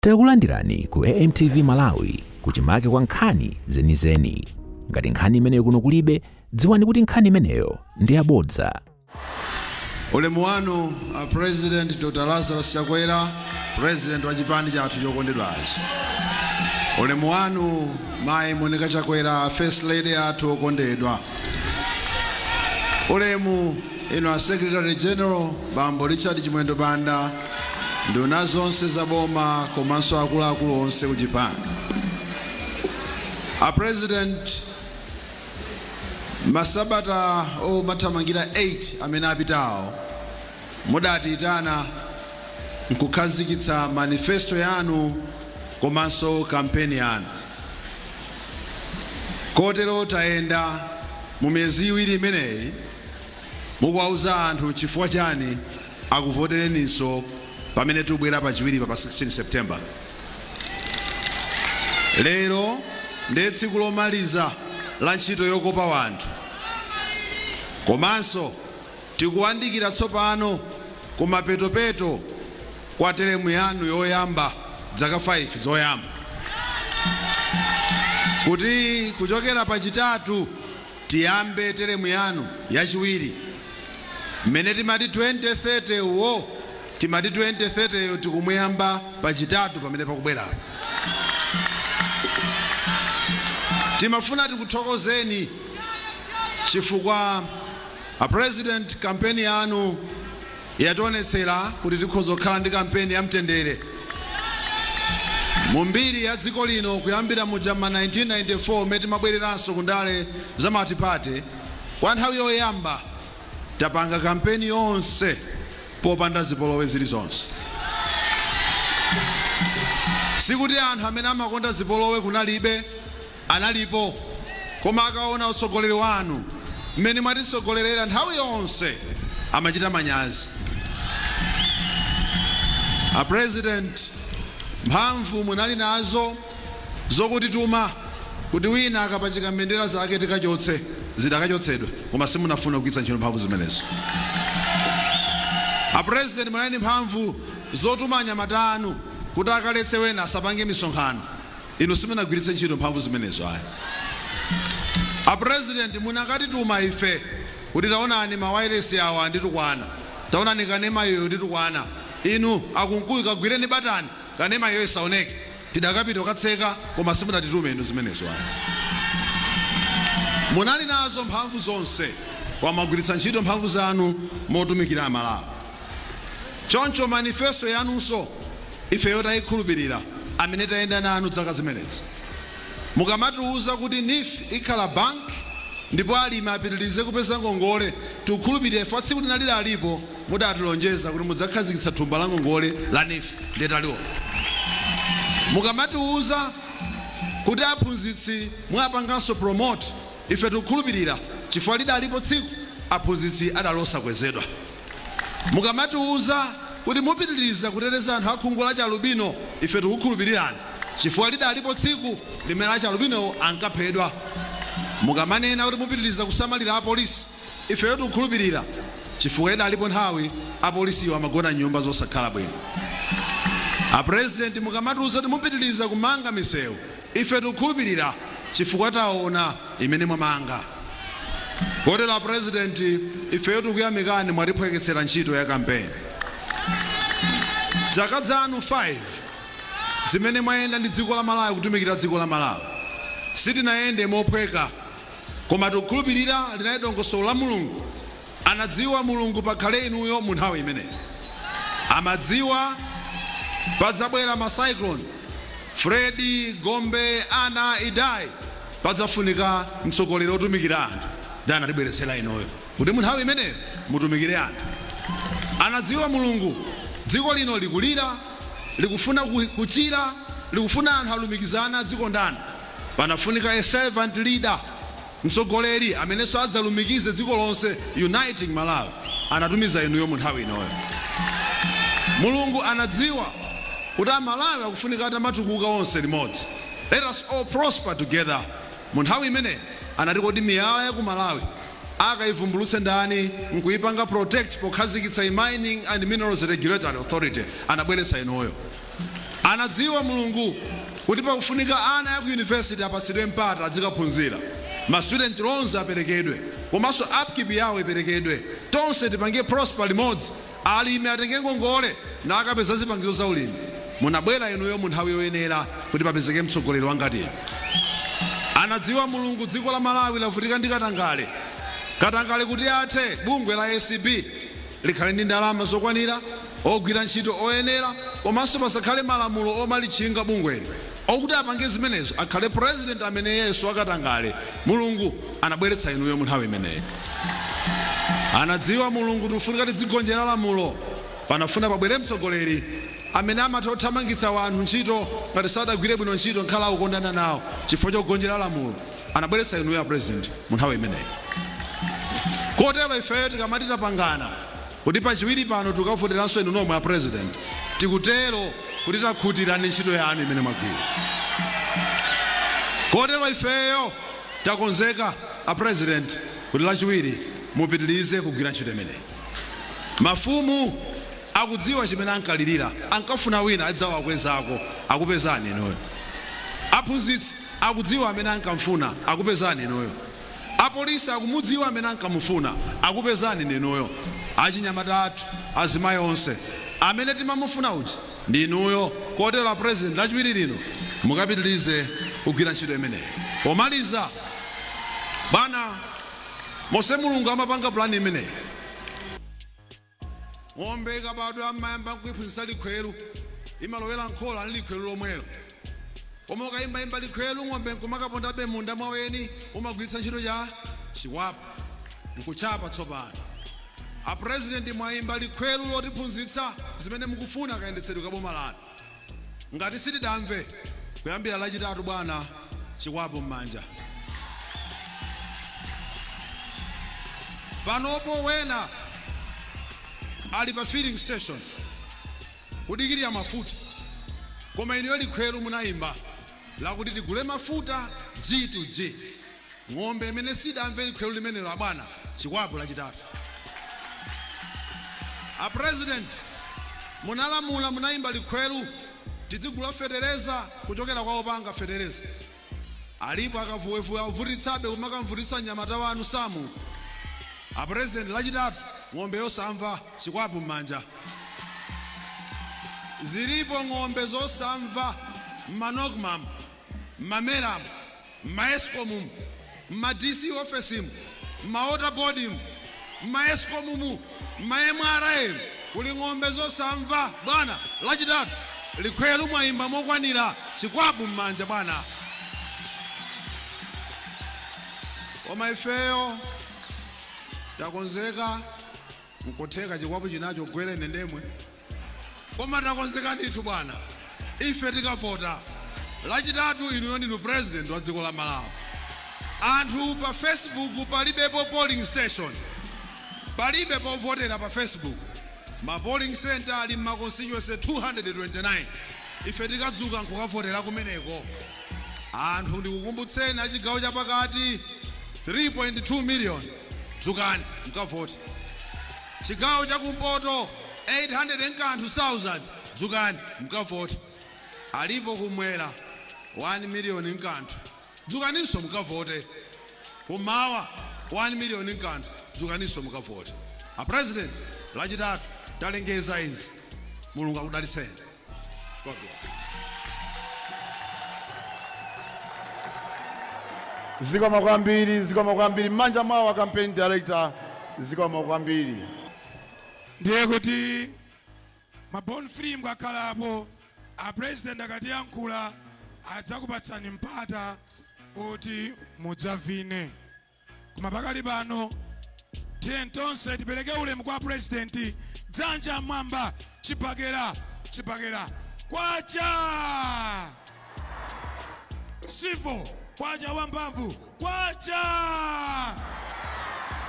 Takulandirani ku AMTV Malawi, kuchimake kwa nkhani zenizeni. Ngati nkhani imeneyo kuno kulibe, dziwani kuti nkhani imeneyo ndi yabodza. Ulemu wanu a President Dr. Lazarus Chakwera, President wa chipani chathu chokondedwachi. Ulemu wanu Mayi Monica Chakwera, First Lady athu okondedwa. Ulemu inu a Secretary General Bambo Richard Chimwendo Banda, nduna zonse za boma komanso akuluakulu onse ku chipani. A President, masabata omathamangira 8 amene apitawo mudatiyitana nkukhazikitsa manifesto yanu komanso kampeni yanu. Kotero tayenda mu miyezi 2 imeneyi mukuwauza anthu chifukwa chani akuvotereninso pamene tikubwera pachiwiri pa 16 September. Lero ndiye tsiku lomaliza la ntchito yokopa wanthu, komanso tikuwandikira tsopano kumapetopeto kwa teremu yanu yoyamba, zaka 5 zoyamba, kuti kuchokera pachitatu tiyambe teremu yanu yachiwiri. Mmene timati 2030 wo, timati 2030 yo tikumuyamba pachitatu pamene pakubwerapo. Timafuna tikuthokozeni chifukwa a President, kampeni yanu yationetsera kuti tikhoza kukhala ndi kampeni ya mtendere. Mu mbiri ya dziko lino kuyambira muja ma 1994 mmene timabwereranso ku ndale za multiparty, kwa nthawi yoyamba tapanga kampeni yonse popanda zipolowe zilizonse. Sikuti anthu amene amakonda zipolowe kunalibe, analipo, koma akaona utsogoleri wanu mmene mwatitsogolerera nthawi yonse amachita manyazi. A President, mphamvu munali nazo zokutituma kuti wina akapachika mbendera zake tikachotse, zidakachotsedwa, koma simunafuna kugwiritsa ntchito mphamvu zimenezo. A President, munali ndi mphamvu zotuma anyamata anu kuti akaletse wena asapange misonkhano, inu simunagwiritse ntchito mphamvu zimenezo ayi. A President, munakatituma ife kuti taonani mawayilesi awa anditukwana, taonani kanema iyo nditukwana, inu akunkuyu kagwireni batani kanema iyo isaoneke, tidakapita kukatseka, koma simunatitume inu zimenezo ayi. Munali nazo mphamvu zonse, koma mwagwiritsa ntchito mphamvu zanu motumikira Amalawi. Choncho manifesto yanunso ifeyo tayikhulupirira, amene tayenda nanu zaka zimenezi. Mukamatiuza kuti NEEF ikhala bank ndipo alimi apitirize kupeza ngongole, tikukhulupirira ife tsiku lina lili alipo mudatilonjeza kuti mudzakhazikitsa thumba la ngongole la NEEF, ndiye taliona. Mukamatiuza kuti aphunzitsi mwapanganso promote, ife tikukhulupirira chifukwa lidalipo tsiku aphunzitsi adalosakwezedwa. Mukamatiuza kuti mupitiriza kuteteza anthu akhungu la chalubino, ife tikukhulupirirani chifukwa lidalipo tsiku limene achalubinowo ankaphedwa. Mukamanena kuti mupitiriza kusamalira apolisi, ifeyo tikukhulupirira chifukwa idalipo nthawi apolisiwo amagona nyumba zosakhala bwino. A President, mukamatiuza kuti mupitiriza kumanga misewu, ife tikukhulupirira chifukwa taona imene mwamanga. Kotero a President, ifeyo tikuyamikani, mwatiphweketsera ntchito ya kampeni. Zaka zanu 5 zimene mwayenda ndi dziko la Malawi kutumikira dziko la Malawi, sitinayende mophweka, koma tikukhulupirira linali dongosolo la Mulungu. Anadziwa Mulungu pakhale inuyo mu nthawi imeneyi. Amadziwa padzabwera ma cyclone Freddy, Gombe, Ana, Idai, padzafunika mtsogoleri otumikira anthu, ndi anatibweretsera inuyo kuti mu nthawi imeneyo mutumikire anthu. Anadziwa Mulungu dziko lino likulira, likufuna kuchira, likufuna anthu alumikizana, adzikondana. Panafunika a servant leader, mtsogoleri amenenso adzalumikize dziko lonse, uniting Malawi. Anatumiza inuyo mu nthawi inoyo. Mulungu anadziwa kuti Amalawi akufunika atamatukuka onse limodzi, let us all prosper together. Mu nthawi imeneyi anati, kodi miyala ya ku Malawi akayivumbulutse ndani nkuipanga protect pokhazikitsa i Mining and Minerals Regulatory Authority? Anabweretsa inuyo. Anadziwa Mulungu kuti pakufunika ana ya ku university apatsidwe mpata azikaphunzira, ma student loans aperekedwe, komanso upkeep yawo iperekedwe, tonse tipange prosper limodzi, alimi atenge ngongole na akapeza zipangizo za ulimi. Munabwera inuyo mu nthawi yoyenera kuti papezeke mtsogoleri wangati. Anadziwa Mulungu dziko la Malawi lavutika ndi katangale. Katangale kuti athe, bungwe la ACB likhale ndi ndalama zokwanira, ogwira ntchito oyenera, komanso pasakhale malamulo omalitchinga bungweli. Okuti apange zimenezo akhale president amene Yesu akatangale. Mulungu anabweretsa inuyo mu nthawi imeneyi. Anadziwa Mulungu tikufunika tidzigonjera lamulo. Panafuna pabwere mtsogoleri amene amatha kuthamangitsa wanthu ntchito ngati sadagwire bwino ntchito, nkhala akukondana nawo chifukwa chogonjera lamulo. Anabweretsa inuyo a president mu nthawi imeneyi. Kotero ifeyo tikamati tapangana kuti pachiwiri pano tikavoteranso inu nomwe a president, tikutero kuti takhutira ndi ntchito yanu imene mwagwira. Kotero ifeyo takonzeka a president kuti lachiwiri mupitirize kugwira ntchito imeneyi. Mafumu akudziwa chimene ankalirira, ankafuna wina adzawakwezako, akupezani inuyo. Aphunzitsi akudziwa amene ankamfuna, akupezani inuyo. Apolisi akumudziwa amene ankamufuna, akupezani inuyo. Achinyamata athu, azimayi onse, amene timamufuna uja ndi inuyo. Kotero a president, lachiwiri lino mukapitirize kugwira ntchito imeneyi. Pomaliza bwana, mose Mulungu amapanga pulani imeneyi. Ng'ombe ikabadwa amayamba nkuiphunzitsa likhweru, imalowera nkhola ndi likhweru lomwelo. Koma ukayimbayimba likhweru, ng'ombe nkumakapondabe munda mwaweni, umagwiritsa ntchito cha chikwapu nkuchapa. Tsopano a president, mwayimba likhweru lotiphunzitsa zimene mukufuna kayendetsedwe ka boma lanu. Ngati sitidamve, kuyambira Lachitatu bwana, chikwapu m'manja. Panopo wena ali pa filling station kudikirira mafuta, koma inuyo likhweru munayimba lakuti tigule mafuta G to G. Ng'ombe imene sidamve likhweru limenelo, abwana, chikwapu Lachitatu. A president, munalamula, munayimba likhweru tizigula fetereza kuchokera kwa opanga fetereza. Alipo akavuwevuwe avutitsabe kumakamvutitsa mnyamata wanu Samu. A president, Lachitatu ng'ombe yosamva, chikwapu m'manja. Zilipo ng'ombe zosamva mma NOCMA, mma MERA, mma ESCOM, mma DC office, mma water board, mma ESCOM, mma MRA, kuli ng'ombe zosamva. Bwana, Lachitatu likhweru mwayimba mokwanira, chikwapu m'manja bwana. Koma ifeyo takonzeka. Nkutheka chikwapu chinacho gwere nendemwe, koma takonzeka ndithu bwana. Ife tikavota Lachitatu, inuyo ndinu president wa dziko la Malawi. Anthu pa Facebook palibepo polling station, palibe povotera pa Facebook. Ma polling center ali ma constituency 229. Ife tikadzuka nkukavotera kumeneko. Anthu, ndikukumbutseni, achigawo chapakati 3.2 million, dzukani mukavote. Chigawo chakumpoto 800 nkanthu 1000, dzukani mukavote. Alipo kumwera 1 million nkanthu, dzukaninso mukavote. Kumawa 1 million nkanthu, dzukaninso mukavote. A president, Lachitatu talengeza izi. Mulungu akudalitseni. God bless. Zikomo kwambiri, zikomo kwambiri. M'manja mwawo campaign director, zikomo kwambiri. Ndiye kuti ma born free mukakhalapo, a president akatiyankhula adzakupatsani mpata kuti mudzavine. Koma pakali pano tiye tonse tipereke ulemu kwa president. Dzanja mwamba, chibakera, chibakera, kwacha sivo, kwacha wamphamvu, kwacha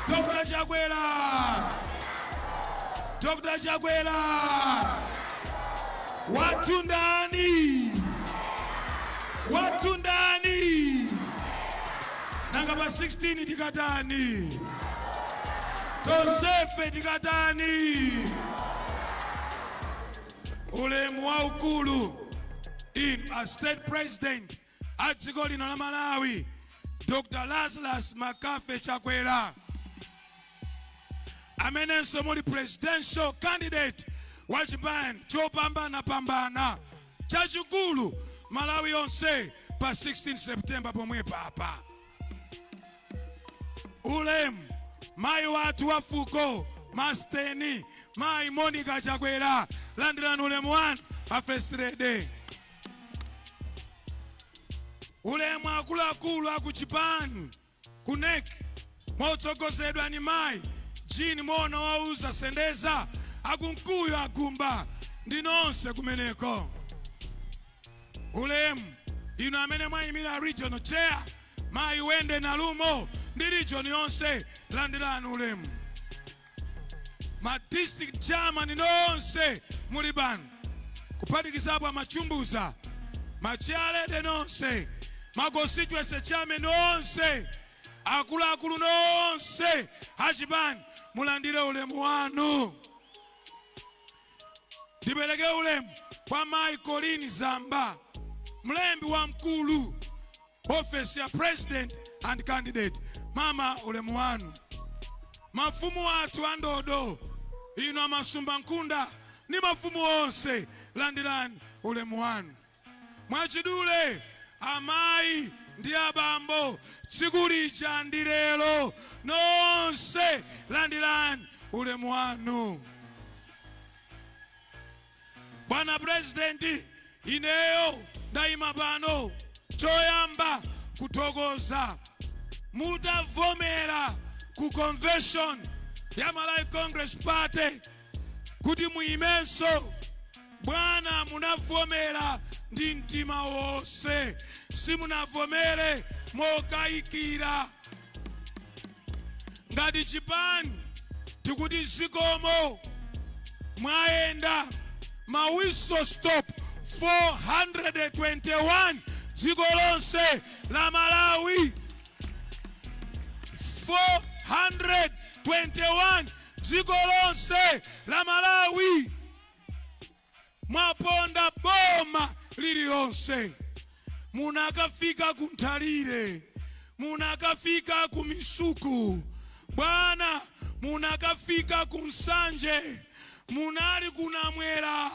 Dr Chakwera, Dr Chakwera wathu ndani? Wathu ndani? Nanga pa 16 tikatani? Tonsefe tikatani? Ulemu waukulu. A State President a dziko lino la Malawi, Dr Lazarus Makafe Chakwera, amenenso muli presidential candidate wa chipani chopambanapambana chachikulu Malawi yonse pa 16 September pomwe papa. Ulemu mayi wathu wa fuko Masteni, Mayi Monica Chakwera, landirani ulemu wanu a First Lady. Ulemu akuluakulu aku chipani ku NEC motsogozedwa ni Mayi Jean Mono wauza Sendeza, akunkuyu agumba ndi nonse kumeneko. Ulemu inu amene mwayimira regional chair, Mayi Wende Nalumo ndi region yonse, landirani ulemu. Ma district chairman nonse muli bano, kuphatikizapo amachumbuza, ma chairlady nonse, ma constituency chairman nonse, akuluakulu nonse achipani, mulandire ulemu wanu. Ndipereke ulemu kwa Mayi Colleen Zamba, mlembi wa mkulu, Office ya President and Candidate. Mama, ulemu wanu. Mafumu athu andodo, inu amasumba nkunda ndi mafumu onse, landirani ulemu wanu. Mwachidule, amayi ndi abambo, tsiku lija ndi lero, nonse landirani ulemu wanu. Bwana Purezidenti, ineyo ndayima pano choyamba kuthokoza mutavomera ku convention ya Malawi Congress Party kuti muyimenso. Bwana, munavomera ndi mtima wonse, simunavomere mokayikira. Ngati chipani tikuti zikomo. Mwayenda ma whistle stop 421 dziko lonse la Malawi, 421 dziko lonse la Malawi. Mwaponda boma lililonse, munakafika ku Nthalire, munakafika ku Misuku, bwana, munakafika ku Nsanje, munali kunamwera.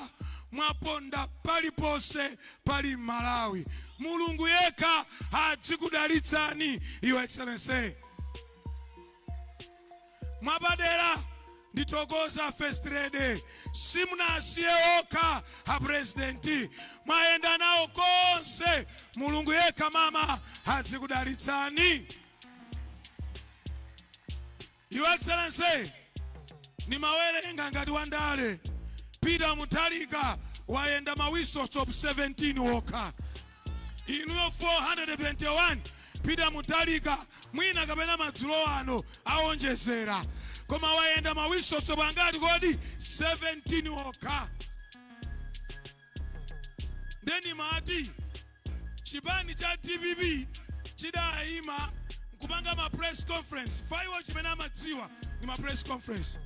Mwaponda paliponse pali Malawi. Mulungu yekha adzikudalitsani, Your Excellency. Mwapadera ndithokoza First Lady, simunasiye okha a President, mwayenda nawo konse. Mulungu yekha, mama, adzikudalitsani. Your Excellency, nimawerenga ngati wandale, Peter Mutharika wayenda ma whistle stop 17 wokha, inuyo 421. Peter Mutharika mwina kapena madzulo ano aonjezera, koma wayenda ma whistle stop angati kodi? 17 wokha. Ndeni mati chipani cha DPP chidayima nkupanga ma press conference faiwo, chimene amadziwa ni ma press conference.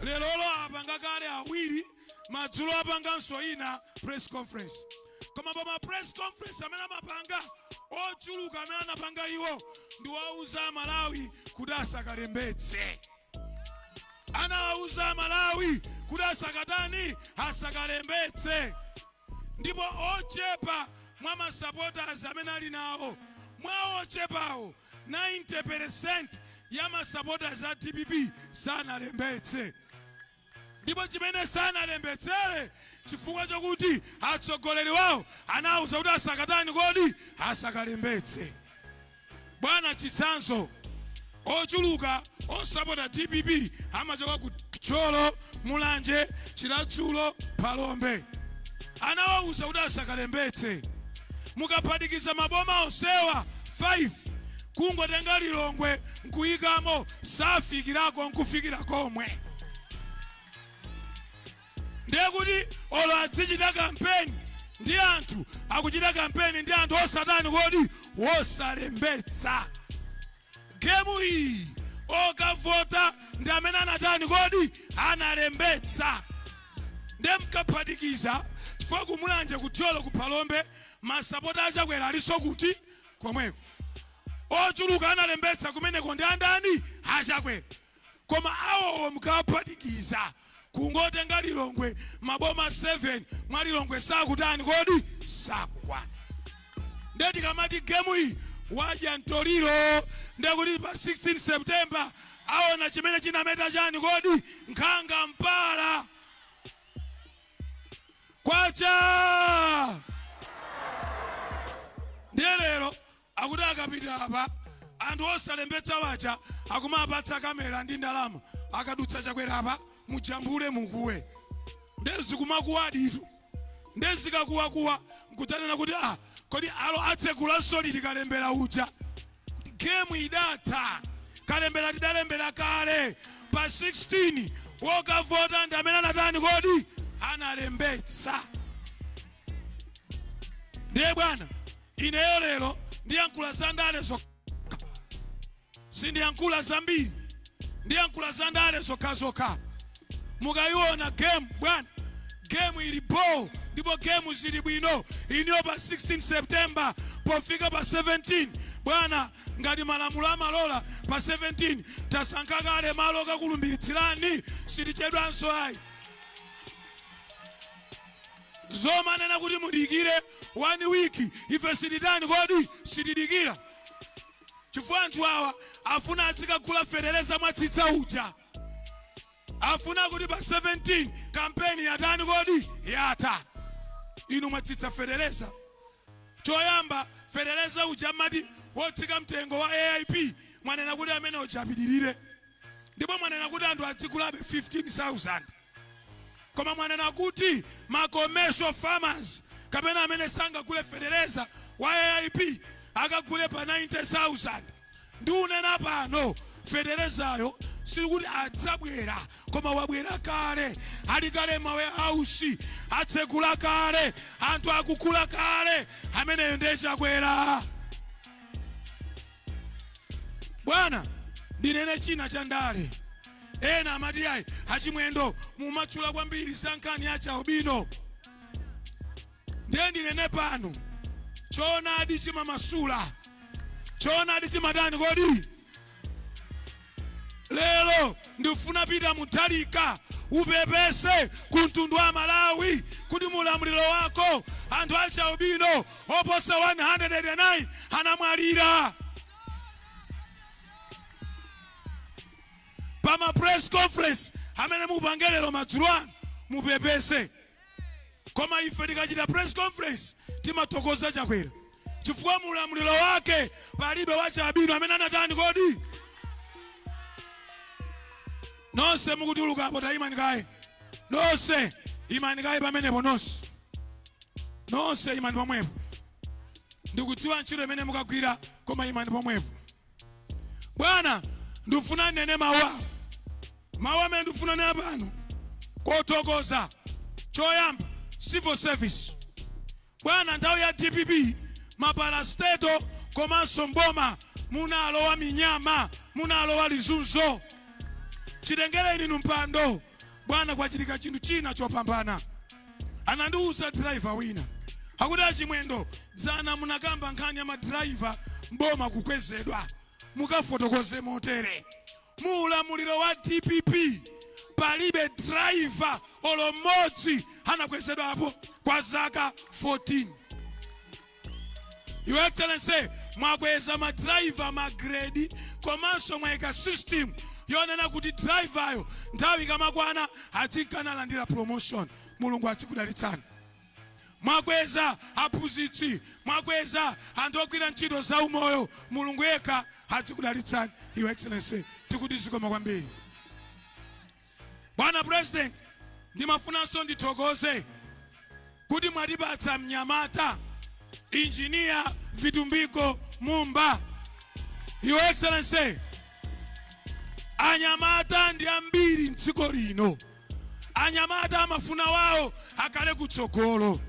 Lerolo apanga kale awiri, madzulo apanganso ina press conference. Koma pa ma press conference amene amapanga ochuluka, amene anapanga iwo ndi wauza Malawi kuti asakalembetse. Anawauza Malawi kuti asakatani? Asakalembetse. Ndipo ochepa mwa masupporters amene ali nawo, mwa ochepawo 90% ya masupporters a DPP sanalembetse. Ndipo chimene sanalembetsere, chifukwa chokuti atsogoleri wawo anawuza kuti asakatani kodi? Asakalembetse. Bwana, chitsanzo, ochuluka osapota DPP amachoka ku Thyolo, Mulanje, Chiladzulo, Phalombe. Anawawuza kuti asakalembetse. Mukaphatikiza maboma onsewa 5, kungotenga Lilongwe nkuyikamo, safikirako nkufikira komwe. Ndiye kuti olo azichita kampeni ndi anthu, akuchita kampeni ndi anthu osatani kodi? Wosalembetsa. Game iyi okavota ndi amene anatani kodi? Analembetsa. Ndiye mkaphatikiza, chifukwa kumulanje, kuthyolo, kuphalombe Masapota aChakwera alinso kuti komweko. Ochuluka analembetsa kumeneko ndi andani? AChakwera. Koma awowo mukaphatikiza, kungotenga Lilongwe, maboma 7 mwa Lilongwe sakutani kodi? Sakukwana. Ndiye tikamati game iyi wadya mtoliro, ndekuti pa 16 September aona chimene chinameta chani kodi? Nkhanga mpala. Kwacha! Ndiye lero akuti akapita apa, anthu osalembetsa waja akumapatsa kamera ndi ndalama, akadutsa Chakwera apa, mujambule, mukuwe. Ndiye zikumakuwaditu. Ndiye zikakuwakuwa nkudzanena kuti, "Ah, kodi alo atsekulanso liti kalembera uja?" Game idatha. Kalembera tidalembera kale. Pa 16 wokavota ndi amene anatani kodi? Analembetsa. Ndiye bwana, ineyo lero ndiyankhula za ndale zokha, sindiyankhula zambiri, ndiyankhula za ndale zokhazokha. Mukayiona game, bwana, game ili bo, ndipo game zili bwino. Iniyo pa 16 September, pofika pa 17, bwana, ngati malamulo amalola, pa 17 tasankha kale malo kakulumbilitsirani. Sitichedwanso ayi. Zomanena kuti mudikire one week, ife sititani kodi? Sitidikira, chifukwa anthu awa afuna azikagula fetereza mwatsitsa uja. Afuna kuti pa 17 kampeni yatani kodi? Yatha. Inu mwatsitsa fetereza. Choyamba, fetereza uja mmati wotsika mtengo wa AIP, mwanena kuti amene uja apitirire, ndipo mwanena kuti anthu adzigulabe 15,000. Koma mwanena kuti ma commercial farmers kapena amene sangagule fetereza wa AIP akagule pa 90,000. Ndi unena pano, feterezayo sikuti adzabwera, koma wabwera kale, ali kale ma warehouse, atsekula kale, anthu akugula kale. Ameneyo ndiye Chakwera. Bwana, ndinene china cha ndale. Ena amati, "Ayi, aChimwendo, mumatchula kwambiri za nkhani ya chaubino." Ndiye ndinene pano, choonadi chimamasula. Choonadi chimatani kodi? Lero ndifuna Peter Mutharika upepese ku mtundu wa Malawi kuti mulamuliro wako anthu achaubino oposa 189 anamwalira. Pa press conference amene mupange lero madzulo ano, mupepese. Koma ife tikachita press conference timathokoza Chakwera, chifukwa mulamuliro wake palibe wachabino amene anatani kodi? Nonse mukutulukapo, tayimani kaye. Nonse imani kaye pamenepo. Nonse, nonse imani pomwepo. Ndikudziwa ntchito imene mukagwira, koma imani pomwepo. Bwana, ndifuna nene mawu awo, mawu amene ndifuna nena pano kothokoza. Choyamba, civil service. Bwana, nthawi ya DPP ma parastatal komanso mboma munalowa minyama, munalowa lizunzo. Chitengereni inu mpando, bwana, kwachitika chinthu china chopambana. Anandiwuza driver wina akuti, "Achimwendo, dzana munakamba nkhani ya ma driver mboma kukwezedwa, mukafotokoze motere: mu ulamuliro wa DPP palibe driver olo mmodzi anakwezedwapo kwa zaka 14. Your Excellency, mwakweza ma driver ma grade, komanso mwayika system yonena kuti driver yo nthawi ikamakwana azikanalandira promotion. Mulungu azikudalitsani. Mwakweza aphunzitsi, mwakweza anthu ogwira ntchito za umoyo. Mulungu yekha azikudalitsani. Your Excellency, tikuti zikoma kwambiri. Bwana President, ndimafunanso ndithokoze kuti mwatipatsa mnyamata, Engineer Vitumbiko Mumba. Your Excellency, anyamata ndi ambiri mdziko lino. Anyamata amafuna wawo akhale kutsogolo.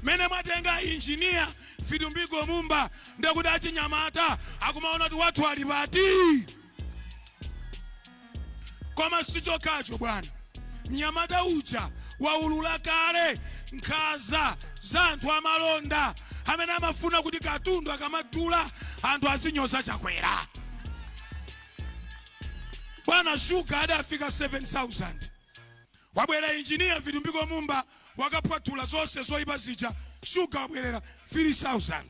Mene mwatenga Engineer Vitumbiko Mumba, ndekuti achinyamata akumaona kuti wathu ali pati. Koma sichokhacho, bwana. Mnyamata uja waulula kale nkhanza za anthu amalonda. Amene amafuna kuti katundu akamadula anthu azinyoza Chakwera. Bwana, shuga adafika 7000. Wabwera Engineer Vitumbiko Mumba, wakapwathula zonse zoyipa zija, shuga wabwerera 3000.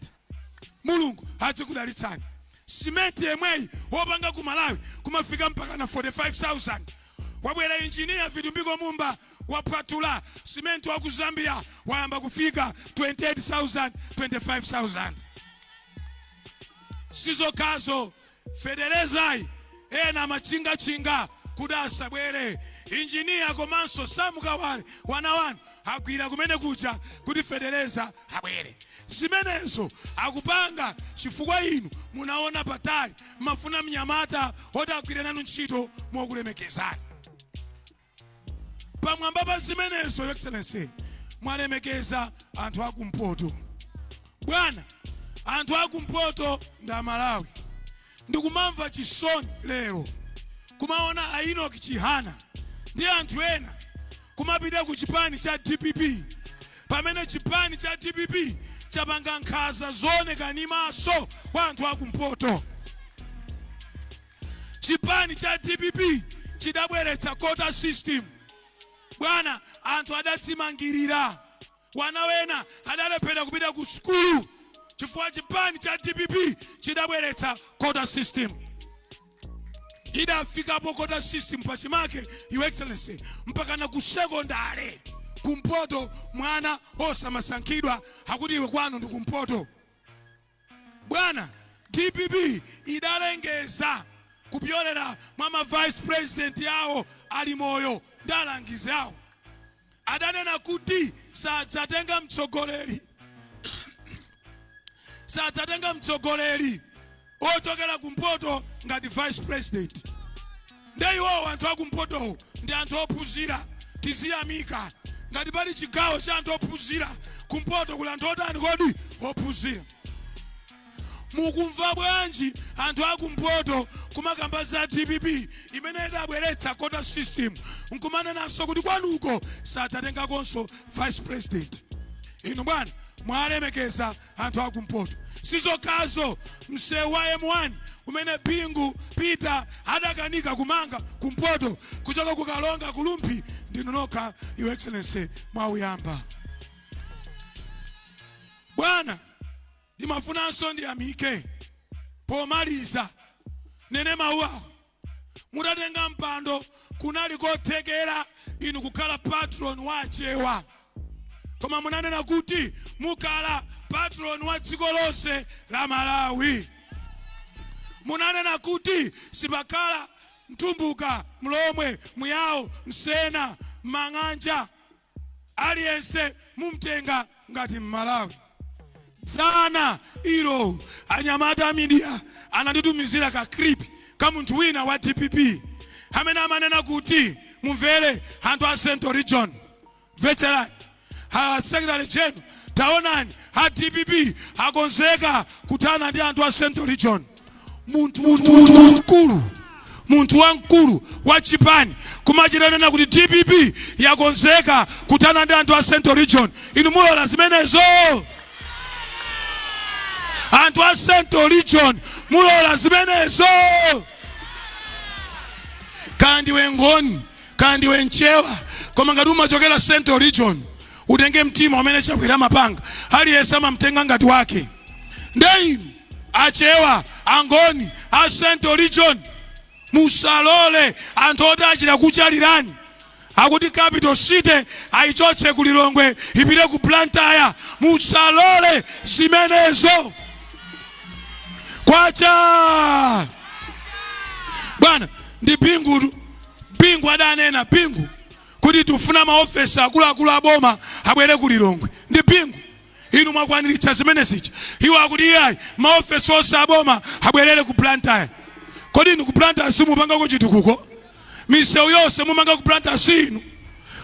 Mulungu adzikudalitsani. Simenti yemweyi wopanga ku Malawi kumafika mpaka na 45,000. Wabwera Engineer Vitumbiko Mumba, wapwathula, simenti wa ku Zambia wayamba kufika 28,000, 25,000. Sizokhazo, federezayi ena amachingatchinga kuti asabwere. Injiniya komanso Samukawale wana wanu agwira kumene kuja kuti fetereza abwere. Zimenezo akupanga chifukwa inu munaona patali, mafuna mnyamata oti agwire nanu ntchito mokulemekezani. Pamwamba pa zimenezo, Your Excellency, mwalemekeza anthu akumpoto. Bwana, anthu akumpoto ndi Amalawi. Ndikumamva chisoni lero kumaona a Enoch Chihana ndi anthu ena kumapita ku chipani cha DPP, pamene chipani cha DPP chapanga nkhanza zooneka ni maso kwa anthu akumpoto. Chipani cha DPP chidabweretsa quota system. Bwana, anthu adadzimangirira, wana wena adalephera kupita ku sukulu chifukwa chipani cha DPP chidabweretsa quota system. Idafikapo quota system pachimake, Your Excellency, mpaka na ku sekondale kumpoto mwana osamasankhidwa, akuti iwe kwanu ndi kumpoto. Bwana, DPP idalengeza kupyolera mwa ma vice president yawo ali moyo ndi alangizi awo, adanena kuti sadzatenga mtsogoleri ochokera kumpoto ngati vice president. Nde iwowo anthu akumpotowo ndi anthu ophunzira. Tiziyamika ngati pali chigawo cha anthu ophunzira. Kumpoto kuli anthu otani kodi? Ophunzira. Mukumva bwanji anthu akumpoto kumakamba za DPP imene idabweretsa quota system, nkumanenanso kuti kwanuko sadzatengakonso vice president? Inu bwana, mwalemekeza anthu akumpoto. Sizokhazo, msewu wa M1 umene Bingu Peter adakanika kumanga kumpoto kuchoka kukalonga kulumpi, ndinu nokha, Your Excellency, mwauyamba. Bwana, ndimafunanso ndiyamike pomaliza nene mawu awa. Mutatenga mpando, kunali kothekera inu kukhala patron wa Achewa, koma munanena kuti mukhala patron wa dziko lonse la Malawi. Munanena kuti sipakhala Mtumbuka, Mlomwe, Muyawo, Msena, Mang'anja, aliyense mumtenga ngati Mmalawi. Dzana ilo anyamata a media ananditumizira ka clip ka munthu wina wa DPP amene amanena kuti, mumvere anthu a Central Region, mvetserani, a Secretary General, taonani, a DPP akonzeka kuthana ndi anthu a Central Region. Munthu mkulu, munthu wamkulu wa chipani kumachitanena kuti DPP yakonzeka kuthana ndi anthu a Central Region, inu mulola zimenezo? Anthu a Central Region, mulola zimenezo? Kaya ndiwe Ngoni, kaya ndiwe Mchewa, koma ngati umachokera Central Region, utenge mtima umene Chakwera mapanga, aliyense amamtenga ngati wake. Nde inu Achewa, Angoni, a Central Region, musalole anthu oti achita kuchalirani akuti capital city ayichotse ku Lilongwe ipite ku Blantyre. Musalole zimenezo. Kwacha bwana, ndi Bingu. Bingu adanena, Bingu, kuti tifuna maofesi akuluakulu aboma abwere ku Lilongwe. Ndi Bingu. Inu mwakwaniritsa zimene zija. Iwo akuti iyayi, maofesi onse aboma abwerere ku Blantyre. Kodi inu ku Blantyre simupangako chitukuko? Misewu yonse mumanga ku Blantyre si inu?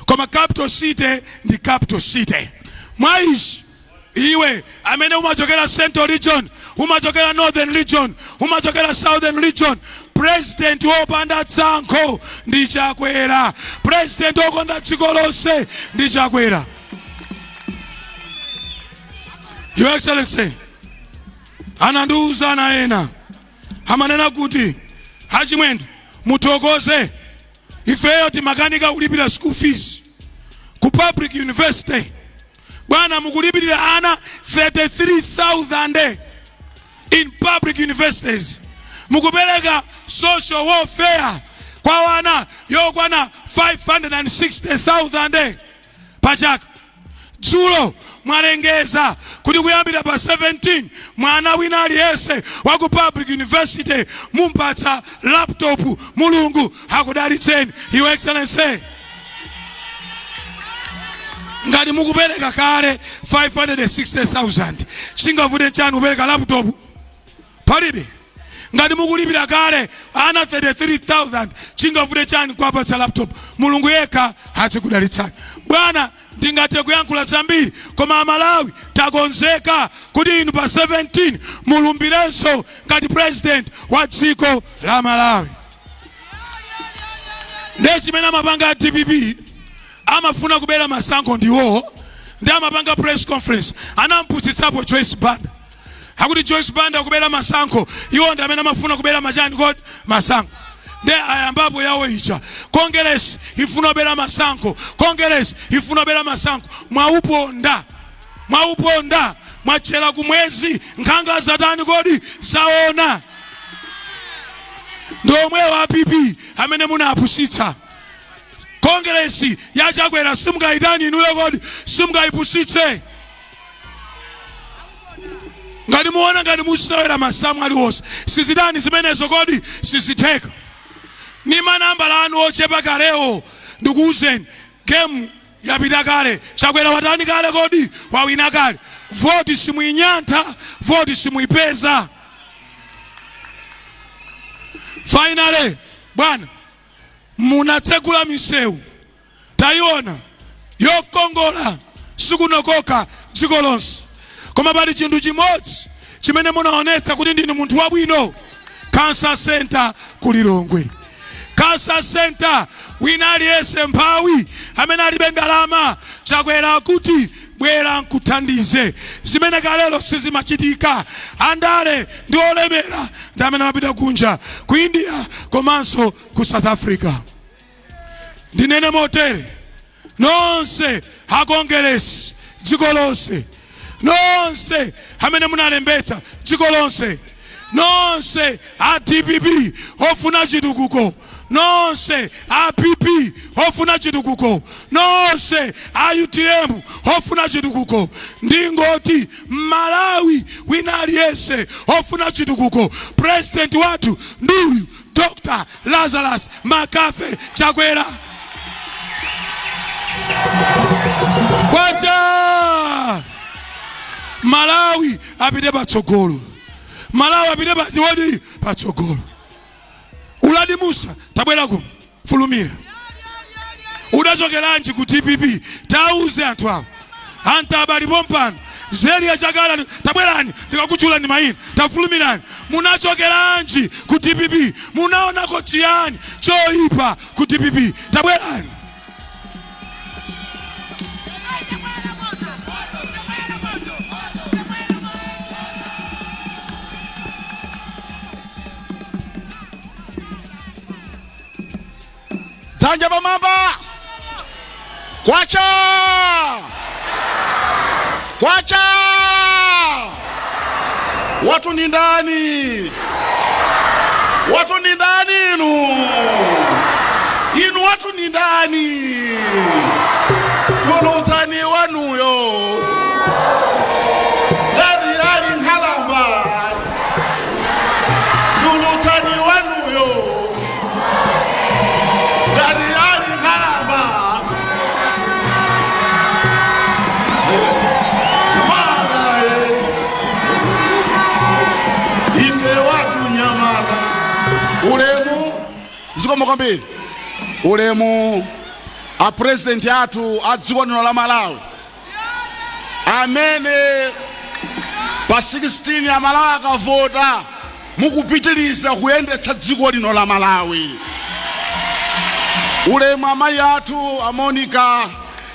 Koma capital city ndi capital city. Mwa ichi, iwe amene umachokera Central Region, umachokera Northern Region, umachokera Southern Region, president wopanda tsankho ndi Chakwera, president wokonda dziko lonse ndi Chakwera. Your Excellency, anandiuza ana ena amanena kuti, "Achimwendo, muthokoze, ifeyo timakanika kulipira school fees ku public university. Bwana, mukulipirira ana 33,000 in public universities, mukupereka social welfare kwa wana yokwana 560,000 pachaka. Dzulo mwalengeza kuti kuyambira pa 17 mwana wina aliyense wa ku public university mumpatsa laptop. Mulungu akudalitseni, Your Excellency." Ngati mukupereka kale 560,000, chingavute chani kupereka laptop? Palibe. Ngati mukulipira kale ana 33,000, chingavute chani kuwapatsa laptop? Mulungu yekha azikudalitsani, bwana. Ndingathe kuyankhula zambiri, koma Amalawi takonzeka kuti inu pa 17 mulumbirenso ngati president wa dziko la Malawi. Ndiye chimene amapanga DPP, amafuna kubera masankho ndiwo, ndi amapanga press conference. Anampusitsapo Joyce Banda, akuti Joyce Banda kubera masankho. Iwo ndi amene amafuna kubera machani kodi? Masankho. Ndi ayambapo yawo ija, Kongeresi ifuna kubera masankho, Kongeresi ifuna kubera masankho. Mwauponda, mwauponda, mwatchera kumwezi, nkhanga zatani kodi? Zaona. Ndi omwewo a PP amene munapusitsa. Kongeresi yachakwera simungayitani inuyo kodi? Simungayipusitse. Ngati muona ngati musewera masamu aliwonse, sizitani zimenezo kodi? Sizitheka. Ni manambala anu ochepa kalewo, ndikuwuzeni, game yapita kale. Chakwera watani kale kodi? Wawina kale. Voti simuinyantha, voti simuipeza. Finally, bwana, munatsegula misewu, tayiona yokongola, sikunokoka dziko lonse. Koma pali chinthu chimodzi chimene munaonetsa kuti ndinu munthu wabwino: Cancer Center ku Lilongwe. Cancer Center, wina aliyense mphawi amene alibe ndalama, Chakwera kuti, "Bwera nkuthandize," zimene kalelo sizimachitika. Andale ndi olemera ndi amene amapita kunja ku India komanso ku South Africa. Ndinene motere: nonse akongeresi dziko lonse, nonse amene munalembetsa dziko lonse, nonse a DPP ofuna chitukuko, nonse a PP ofuna chitukuko, nonse a UTM ofuna chitukuko, ndingoti Malawi wina aliyense ofuna chitukuko, president wathu nduyu, Dr Lazarus Makafe Chakwera. Kwacha! Malawi apite patsogolo, Malawi apite paziwodi patsogolo. Uladi Musa, tabwera kuno, fulumira. Udachokeranji ku DPP? Tauze anthu awo. Antaba alipo mpano, Zelia Chakala, tabwerani, ndikakutchula ndi mayina. Tafulumirani. Munachokeranji ku DPP? Munaonako chiyani choyipa ku DPP? Tabwerani. Dzanja pamwamba! Kwacha! Kwacha! Watu ni ndani? Watu ni ndani? Inu, inu, watu ni ndani? Tulutsani wanuyo ngati ali nkhalamba. Tulutsani wanuyo ngati ali nkhalamba. Nyamata, ife watu nyamata. Ulemu, zikomo kwambiri. Ulemu a president athu a dziko lino la Malawi, amene pa 16 Amalawi akavota mukupitiliza kuyendetsa dziko lino la Malawi. Ulemu amayi athu a Monica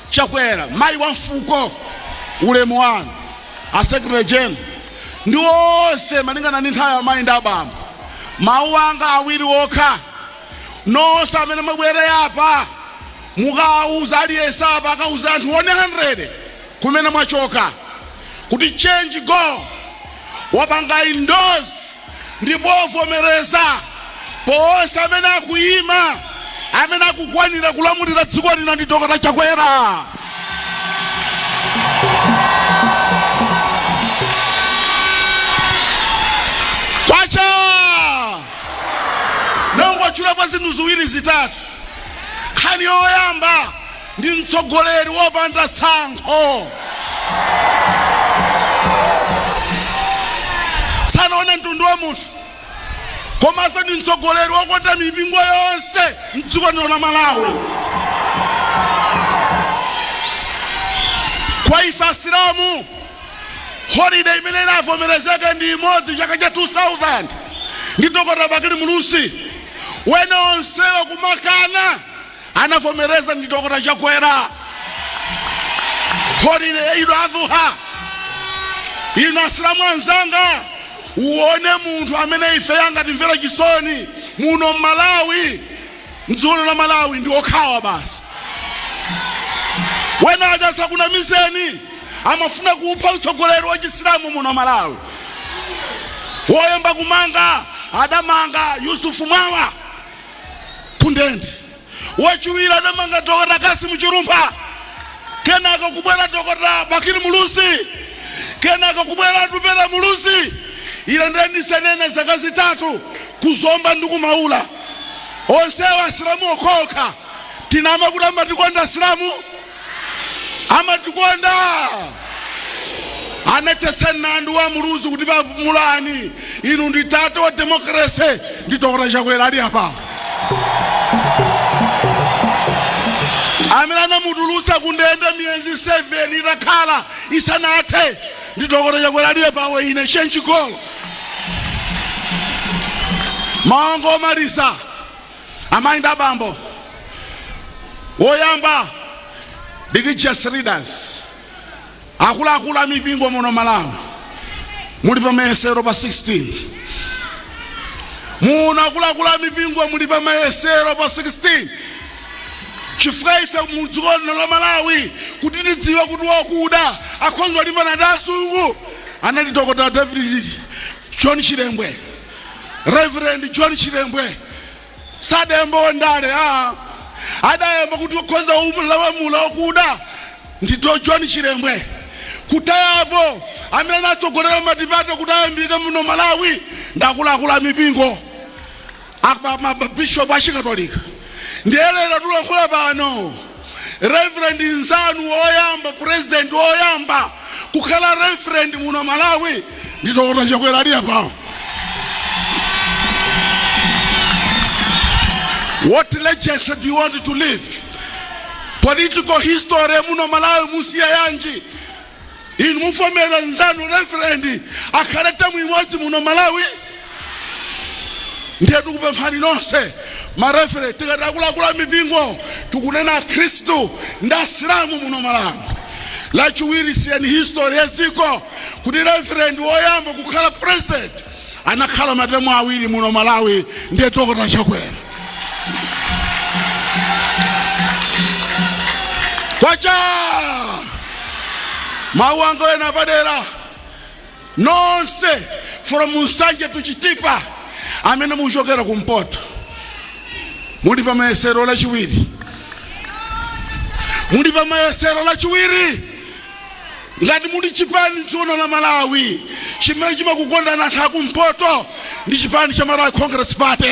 Chakwera, mayi wa mfuko, ulemu wanu. A secretary general ndi onse, malingana ndi nthawi, amayi ndi abambo, mawu anga awiri okha. Nonse amene mwabwere apa, mukawuza aliyense apa, akauza anthu 100 kumene mwachoka kuti change go wapanga endorse ndipo vomereza ponse amene akuyima, amene akukwanira kulamulira dziko lino ndi Dr. Chakwera. Kwacha nongotchulapo zinthu ziwiri zitatu. Nkhani yoyamba, ndi mtsogoleri wopanda tsankho, sanaone mtundu wa munthu, komanso ndi mtsogoleri wokonda mipingo yonse mdziko lino la Malawi. Kwa ife Asilamu, holiday imene inavomerezeka ndi imodzi, chaka cha 2000, ndi Dr. Bakili Muluzi. Wene onsewa kumakana, anavomereza ndi Dr. Chakwera holiday ya Eid Adhuha. Inu Asilamu anzanga, uone munthu amene ife yanga timvera chisoni muno Mmalawi, mdziko la Malawi, ndi okhawa basi. Wena achasakunamizeni, amafuna kupha utsogoleri wa Chisilamu muno Malawi. Woyamba kumanga adamanga Yusufu Mwawa kundende, wachiwiri adamanga Dr. Kasimu Chilumpha, kenaka kubwera Dr. Bakili Muluzi, kenaka kubwera Atupele Muluzi. Ile ndiye ndisanene zaka 3 kuzomba ndi kumaula, onsewa Asilamu okhoka. Tinama kuti amatikonda Asilamu? Amatikonda? Anatetsa mlandu wa Muluzi kuti pamulani inu ndi tate wa democracy ndi Dr. Chakwera ali apa, amene anamutulutsa kundende miyezi 7 itakhala isanathe ndi Dr. Chakwera ali apawe. Ine change goal. Maongo omaliza, amayi ndi abambo, woyamba, religious leaders, akuluakulu a mipingo muno Malawi, muli pa mayesero pa 16 muno. Akuluakulu a mipingo, muli pa mayesero pa 16, chifukwa ife mudziko lino la Malawi, kuti tidziwe kuti wakuda akhonza kulimbana ndi azungu, anali Dr. David John Chilembwe, Reverend John Chilembwe. Sadayamba wandale, a adayamba kuti okhonza lamula wakuda ndi John Chilembwe. Kutayapo amene anatsogolera multiparty kuti ayambike muno Malawi ndi akuluakulu a mipingo, mabishopu achikatolika. Ndiye lero tikulankhula pano, reverend nzanu woyamba, president woyamba kukhala reverend muno Malawi ndi Dr. Chakwera ali apawo. What legacy do you want to leave? Political history muno Malawi musiya yanji? Inu mufomera nzanu reverend akhale term imodzi muno Malawi? Ndiye tikupemphani nonse ma reverend, tikati akuluakulu a mipingo tikunena Akhristu ndi Asilamu muno Malawi. Lachiwiri, siyani history ya dziko kuti reverend woyamba kukhala president anakhala ma term awiri muno Malawi ndiye Dr. Chakwera. Kwacha! Mawu anga ena padera, nonse from Nsanje to Chitipa amene muchokera kumpoto, muli pa mayesero lachiwiri, muli pa mayesero lachiwiri. Ngati muli chipani dziko la Malawi chimene chimakukondana anthu akumpoto, ndi chipani cha Malawi Congress Party.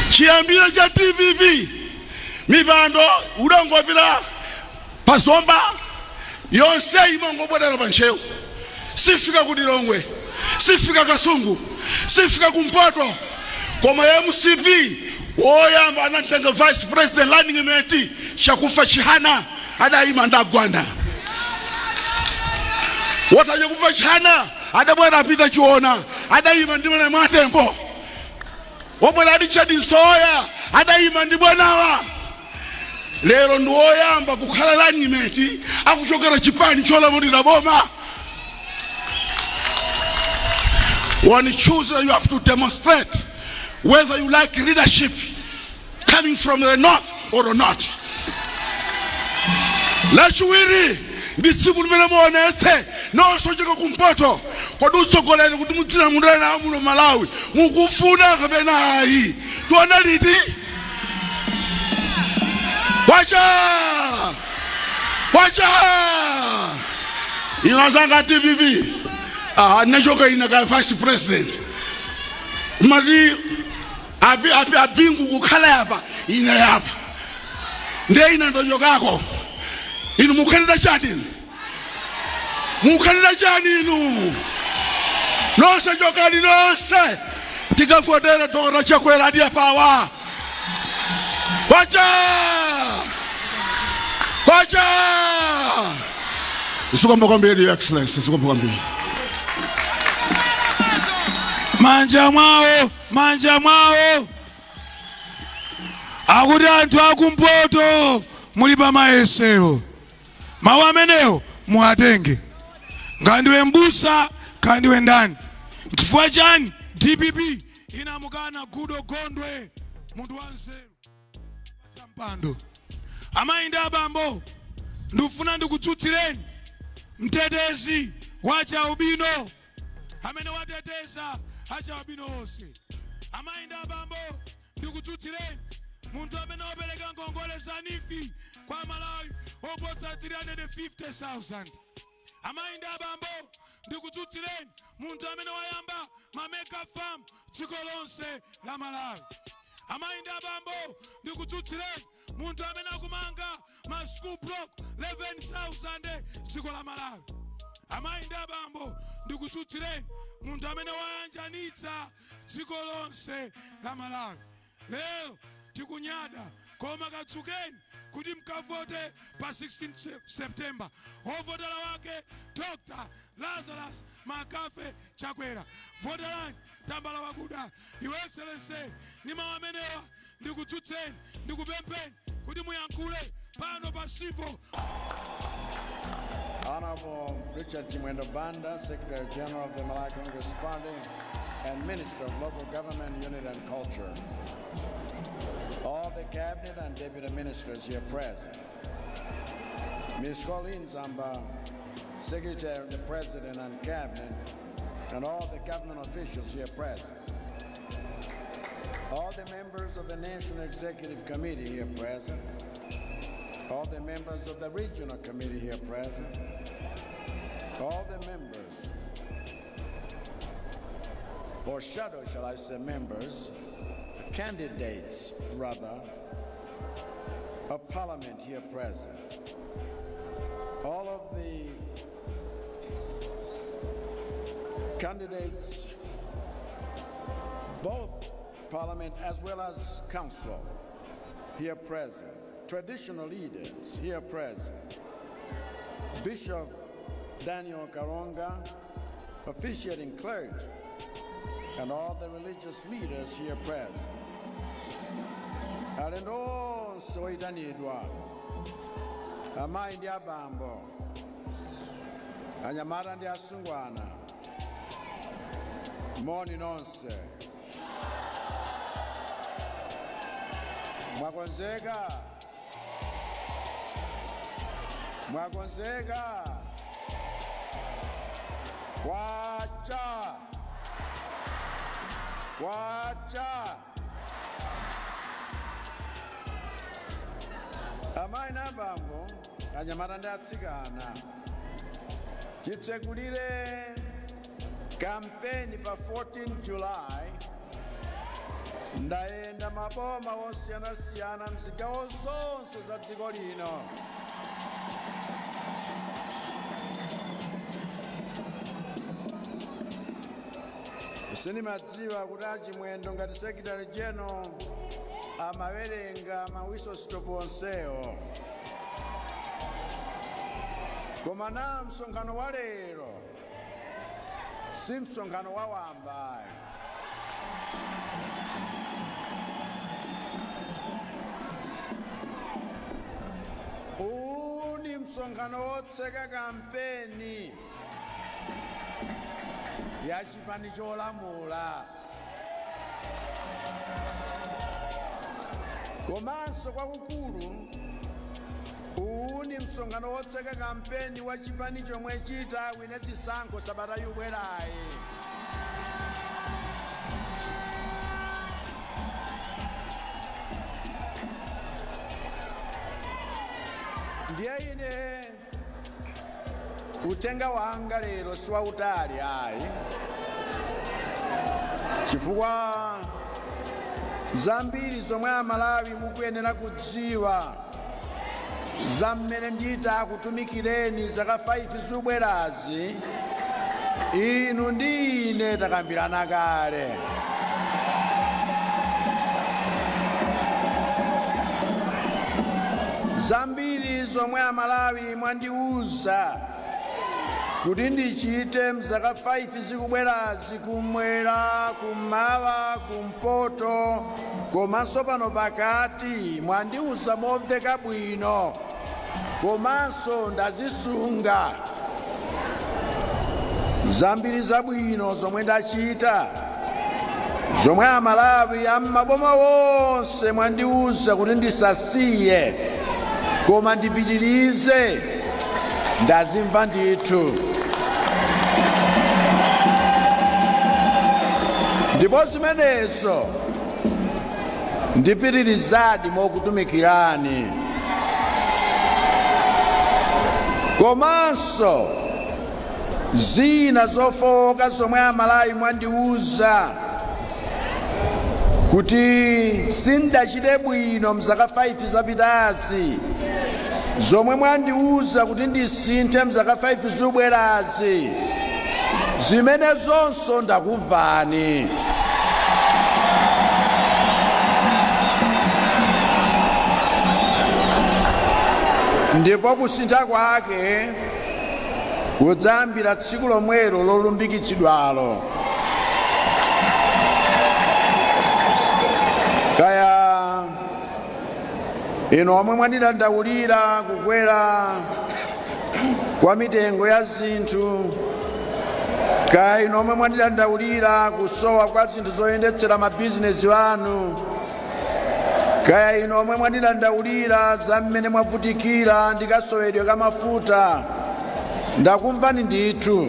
Chiyambire cha DPP, mipando udangopita pazomba yonse, imangobwerera pa Ntcheu, sifika ku Lilongwe, sifika Kasungu, sifika kumpoto. Koma MCP, woyamba anatenga vice president, running mate Chakufa Chihana, adayima ndagwanda wota Chakufa Chihana, adabwera apita Chiona, adayima ndi mwana mwatembo. Wobwera Richard Nsoya, adayima ndi bwanawa. Lero ndi woyamba kukhala running mate akuchokera chipani cholamulira boma. When you choose, you have to demonstrate whether you like leadership coming from the north or not. Lachiwiri ndi tsiku limene muonetse nonse ochoka kumpoto, kodi utsogoleri kuti mudzilamulira nawo muno Malawi mukufuna kapena ayi? Tiona liti? Kwacha, kwacha! Ino azanga DPP, ah, nachoka ina ka vice president mati api api apingu kukhala yapa, ine yapa, ndiye ina ndochokako. Inu mukhalira chani? Inu mukhalira chani? Inu nonse chokani, nonse tikavotera Dr. Chakwera adiya pawa. Kwacha, kwacha! Zikomo kwambiri, Your Excellency, zikomo kwambiri. Manja mwawo, manja mwawo. Akuti anthu akumpoto muli pa mayesero. Mawu amenewo muwatenge, ngandiwe mbusa, kandiwe ndani. Chifukwa chani DPP inamukana Goodall Gondwe, munthu wanzeru pa mpando? Amayi ndi abambo, ndikufuna ndikutsutsireni mtetezi wa chaubino amene wateteza achaubino onse. Amayi ndi abambo, ndikutsutsireni munthu amene wapereka ngongole za NEEF kwa Malawi oposa 350,000. Amayi ndi abambo, ndikutsutsireni munthu amene wayamba ma mega farm dziko lonse la Malawi. Amayi ndi abambo, ndikutsutsireni munthu amene akumanga ma school block 11,000 dziko la Malawi. Amayi ndi abambo, ndikutsutsireni munthu amene wayanjanitsa dziko lonse la Malawi. Lero tikunyada, koma katsukeni kuti mkavote pa 16 September. Wovotera wake Dr. Lazarus Makafe Chakwera. Voterani tambala wakuda. Your Excellency, ni mawu amenewa ndikutsutseni, ndikupempheni kuti muyankhule pano pa Civo. Honorable Richard Chimwendo Banda, Secretary General of the Malawi Congress Party and Minister of Local Government, Unity and Culture. All the Cabinet and Deputy Ministers here present. Ms. Colleen Zamba, Secretary of the President and Cabinet, and all the government officials here present. All the members of the National Executive Committee here present. All the members of the Regional Committee here present. All the members, or shadow, shall I say, members, candidates rather, of Parliament here present. All of the candidates, both Parliament as well as Council here present. Traditional leaders here present. Bishop Daniel Karonga, officiating clergy, and all the religious leaders here present. Alendo onse oyitanidwa, amayi ndi abambo, anyamata ndi asungwana, moni nonse. Mwakonzeka? Mwakonzeka? Kwacha, kwacha! Amayi na abambo, anyamata ndi atsikana, chitsekulire kampeni pa 14 July, ndayenda maboma osiyanasiyana mzigawo zonse za dziko lino. Sindimadziwa kuti achimwendo ngati Secretary General amawerenga ma whistle stop onsewo, koma na msonkhano wa lero si msonkhano wa wamba. Uwu ndi msonkhano wotseka kampeni ya chipani cholamula, komanso kwakukulu uwu ndi msonkhano wotseka kampeni wa chipani chomwe chitawine zisankho sabata yubwerayi. Ndiye ine uthenga wanga lero siwautali ayi, chifukwa zambiri zomwe Amalawi mukuyenera kudziwa za mmene nditakutumikireni zaka 5 zubwerazi, inu ndi ine takambirana kale. Zambiri zomwe Amalawi mwandiuza kuti ndichite mzaka 5 zikubwerazi, kumwera, kummawa, kumpoto komanso pano pakati, mwandiuza momveka bwino komanso ndazisunga. Zambiri zabwino zomwe ndachita, zomwe Amalawi am'maboma wonse mwandiuza kuti ndisasiye koma ndipitirize, ndazimva ndithu, ndipo zimenezo ndipitirizadi mokutumikirani. Komanso zina zofowoka zomwe Amalawi mwandiuza kuti sindachite bwino mzaka 5 zapitazi, zomwe mwandiuza kuti ndisinthe mzaka 5 zubwerazi, zimene zonso ndakumvani. Ndipo kusintha kwake kudzayambira tsiku lomwelo lolumbikitsidwalo. Kaya inu omwe mwandidandaulira kukwera kwa mitengo ya zinthu, kaya inu omwe mwandidandaulira kusowa kwa zinthu zoyendetsera mabizinesi anu, kaya inu omwe mwandidandaulira za mmene mwavutikira ndi kasowedwe ka mafuta, ndakumvani ndithu,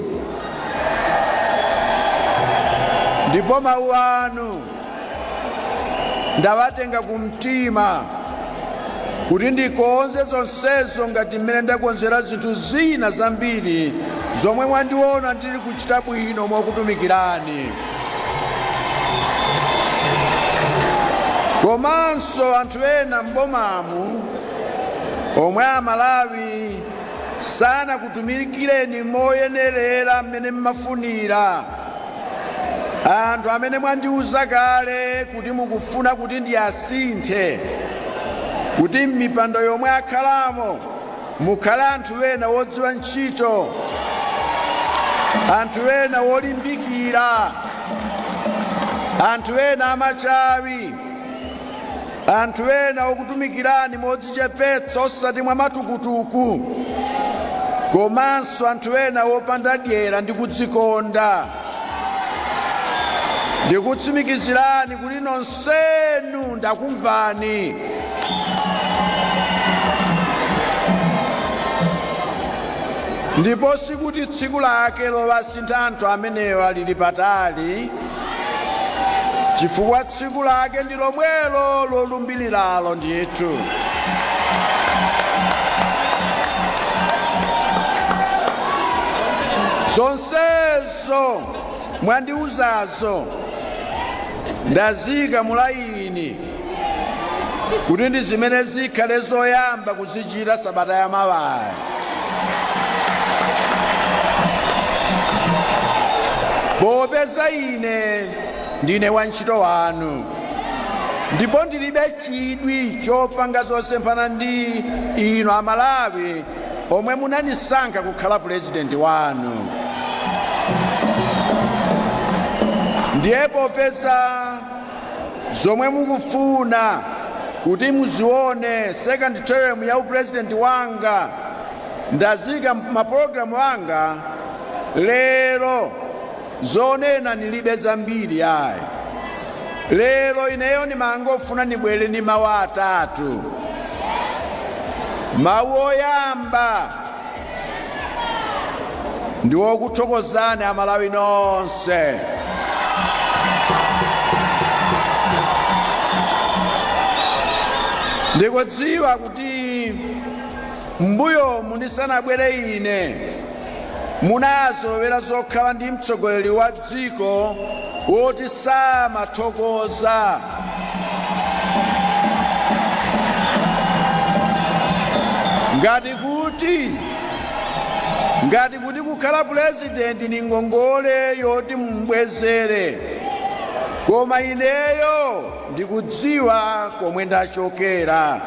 ndipo mawu anu ndawatenga kumtima kuti ndikonze zonsezo ngati mmene ndakonzera zinthu zina zambiri zomwe mwandiona ndili kuchita bwino mokutumikirani. Komanso anthu ena m'bomamu omwe Amalawi sanakutumikireni moyenerera mmene mmafunira, anthu amene mwandiuza kale kuti mukufuna kuti ndiyasinthe, kuti m'mipando yomwe akhalamo mukhale anthu ena wodziwa ntchito, anthu ena wolimbikira, anthu ena amachawi, anthu ena okutumikirani modzichepetsa osati mwa matukutuku, komanso anthu ena wopanda dyera ndi kudzikonda, ndikutsimikizirani kuti nonsenu ndakumvani. Ndipo sikuti tsiku lake lowasintha anthu amenewa lili patali, chifukwa tsiku lake ndi lomwelo lolumbiriralo ndithu. Zonsezo mwandiuzazo ndazika mulayini kuti ndi zimene zikhale zoyamba kuzichita sabata yamawayi. Popeza ine ndine wantchito wanu ndipo ndilibe chidwi chopanga zosemphana ndi inu Amalawi omwe munandisankha kukhala purezidenti wanu, ndiye popeza zomwe mukufuna Kuti muzione, second term ya upresident wanga ndazika mapulogalamu anga. Lero zonena nilibe zambiri ayi. Lero ineyo nimangofuna nibwere ni mawu atatu. Mawu oyamba ndi wokuthokozani Amalawi nonse. Ndikudziwa kuti mbuyomu ndisanabwere ine munazolowera zokhala ndi mtsogoleri wa dziko woti samathokoza. Ngati kuti kukhala pulezidenti ni ngongole yoti mumbwezere. Koma ineyo ndikudziwa komwe ndachokera.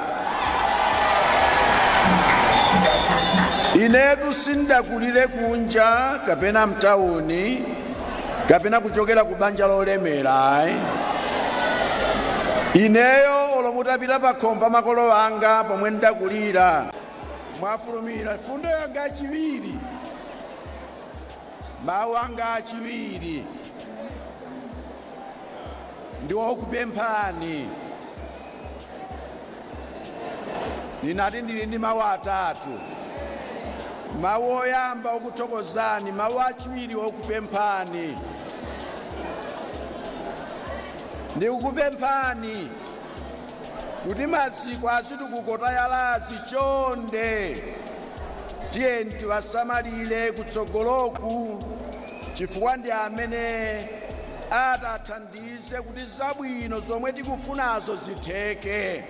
Inetu sindakulire kunja kapena mtawuni kapena kuchokera ku banja lolemera ayi. Ineyo olo mutapita pakhomo pa makolo anga pomwe ndakulira, mwafulumira. Fundo yanga yachiwiri, mawu anga achiwiri ndi okupemphani. Ninati ndili ndi mawu atatu. Mawu oyamba okuthokozani, mawu achiwiri okupemphani. Ndikukupemphani kuti maziko azitukuko tayalazi, chonde tiyeni tiwasamalire kutsogoloku, chifukwa ndi amene atathandize kuti zabwino zomwe tikufunazo zitheke.